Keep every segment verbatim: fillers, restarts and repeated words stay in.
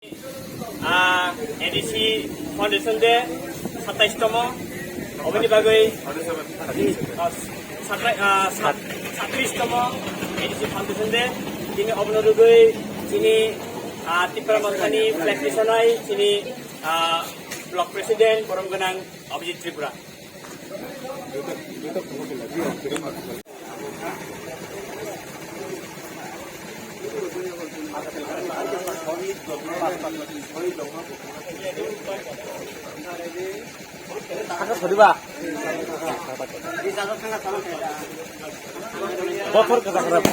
Ah, A D C Foundation Day, satais tomo, oboni bagwi, ah, satai-, ah, sat-, satais tomo A D C Foundation Day, chini obono rwgwi chini, ah, Tipra Mothani flag tisanai, chini, ah, Block President, borom gwnang Abhijit Tripura. Bothor kwchak rok.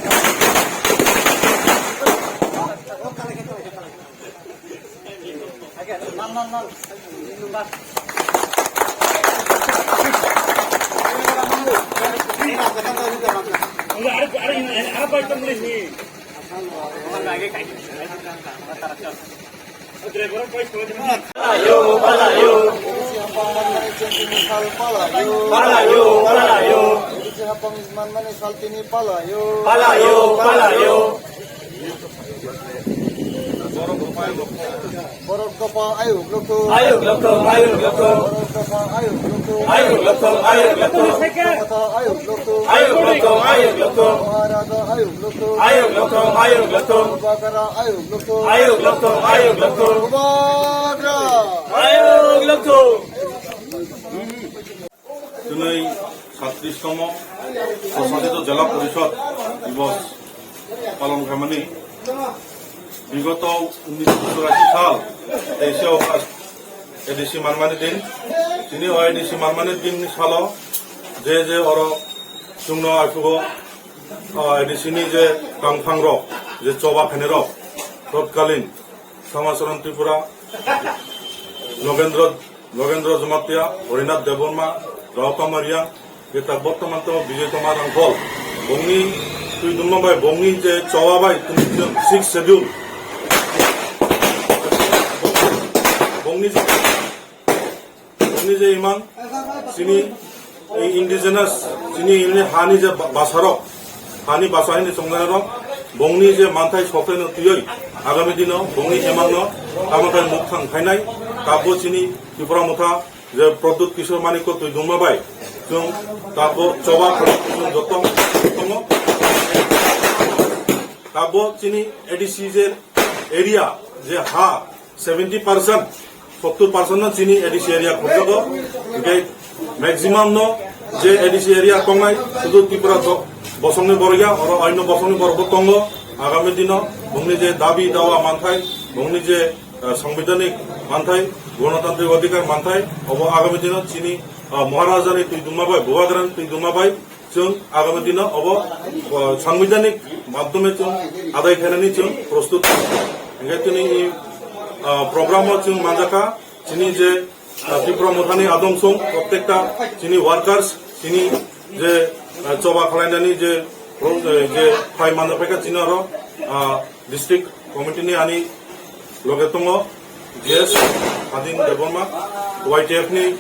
Palayo, palayo. Palayo, palayo. Palayo, palayo. Palayo, palayo. Palayo, palayo. Borok dopha ayuk lokthung. Ayuk lokthung, ayuk lokthung. Borok dopha ayuk lokthung. Ayuk lokthung, ayuk lokthung. Dopha ayuk lokthung. Ayuk lokthung, ayuk lokthung. Maharaja ayuk lokthung. Ayuk lokthung, ayuk lokthung. Bubagra ayuk lokthung. Ayuk lokthung, ayuk lokthung. Bubagra. Ayuk lokthung. Twnwi satris tomo Prashasit Jela Porishod Divos palon khaimani. Bigoto unnish churashi sal teishe August A D C manmani din. Tini o A D C manmani din ni salo je je oro chwngno aiphugo, o A D C ni je tangphang rok, je choba khainai rok, totkalin Samacharan Tripura, Nogendra, Nogendra Jamatia, Harinath Debbarma, Rao Kamaria, jeta bortoman to Bijoy Kumar Rangkhol, bongni twi dungma bai, bongni je choba bai, tini je sixth schedule, bongni je Bini je imang chini indigenous, chini ini hani je ba-, basarok, hani basa hini chongnairok, bongni je manthai sokthai no twiwi agami dino bongni imang no tamo tai mukthang khainai, tabo chini Tipra Motha je Pradyut Kishore Manik ko twi dungma bai, chwng tabo choba khwlai chwng joto tongo. Tabo chini A D C je area je ha, seventy percent, sottor percent no chini A D C area khobjago. Hinkhe maximum no je A D C area tongnai, sudu Tripura do-, bosongni borok ya, oro aino bosongni borok bo tongo. Agami dino bongni je dabi dawa manthai, bongni je, eh, sangbidhanik manthai, gonotantrik odhikar manthai, obo agami dino chini, eh, Maharaja ni twi dungma bai, Bubagra ni twi dungma bai, chwng agami dino obo, o, sangbidhanik madhyome chwng adai khainani chwng prostut. Hinkhe chini, o, program o chwng manjakha chini je, o, Tipra Mothani adong song prottekta chini workers chini je, o, choba khwlainani je pro-, o, je phai manjak phaikha chini oro, o, District committee ni ani loge tongo G S Adin Debbarma, Y T F ni,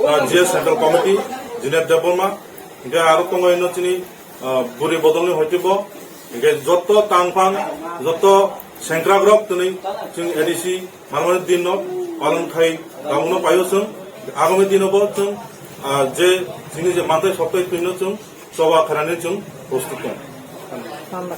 ah, G S Central Committee Jinet Debbarma, hinkhe aro tongo ino chini, ah, buri bodol ni hoite bo, hinkhe joto tangphang, joto sengkrak rok tini chwng A D C manmani din no palon khai tabukno paio chwng, agami dino bo chwng, ah, je chini je manthai sokthai twino chwng choba khainani chwng prostut tongo.